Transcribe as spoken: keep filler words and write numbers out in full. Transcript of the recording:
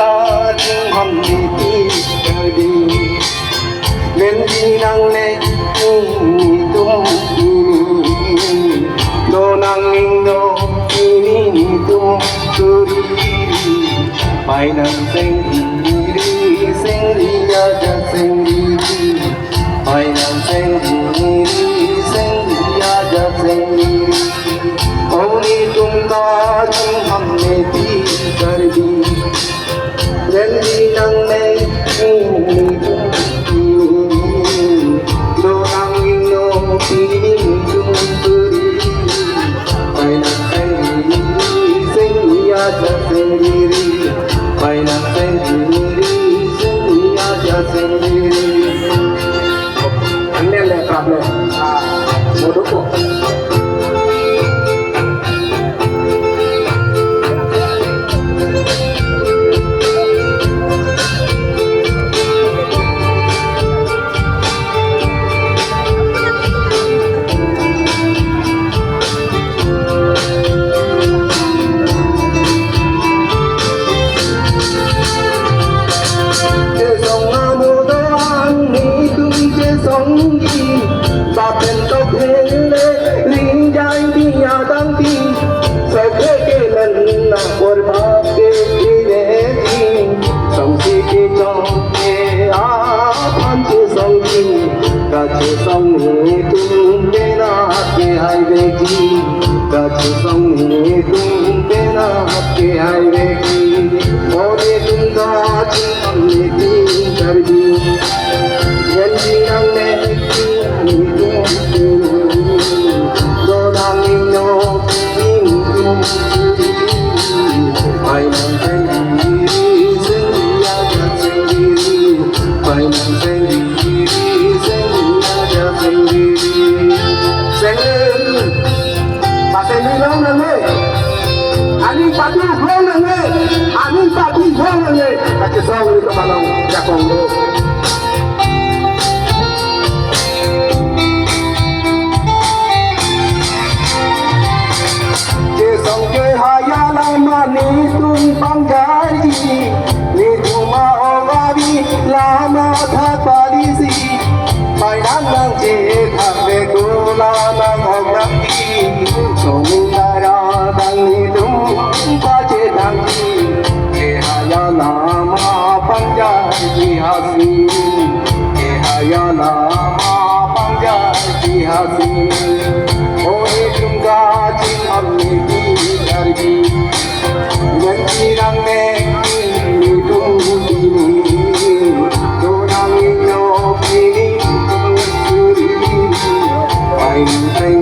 Ating hamni ti kadi. Len di nang le ni tum ini. Do nang ning do ini ni tum turi. Pai nang seng diri, seng diri aja seng diri. Pai nang seng diri, seng diri aja seng diri. Ong ni tum ta ching hamni ti Karbi. Len di nang le ni tum ini. Do nang ning do ini ni tum turi. Pai nang seng diri, seng diri aja seng diri. Pai nang seng diri, seng diri aja seng diri. Anel le problem. Ah, modoko. Chesong amudan ni tum chesong gi, bapen tok hele, ringjai dia dang ti, sok ke len na por ba ke kile ti, song si ke chong ke aphan chesong gi, kachesong ni tum ke na ke hai ve gi, kachesong ni tum ke na ke hai ve gi, o ni tum kachesong ni tum Karbi. Len di nang le ni tum turi. Do nang ning do ini ni tum turi. Pai nang seng diri, seng diri aja seng diri. Pai nang seng diri, seng diri aja seng diri. Seng diri. Paseng diri long nang le. Aning pati long nang le. Aning pati long nang le. Kachesong ni to malong jakong do. Chesong ke haya lama ni tum pangjaiji, ni tum ma-ong avi lama thak palisi. Pai nang nang je thak le ko la nang ong nang ti. Song dara dang ni tum pache dang ti. Ke haya lama pangjaiji hasi. Ke haya lama pangjaiji hasi. O ni tum kaching am ni ti Karbi. Len di nang le ni tum ini. Do nang ning do ini tum turi. Pai nang seng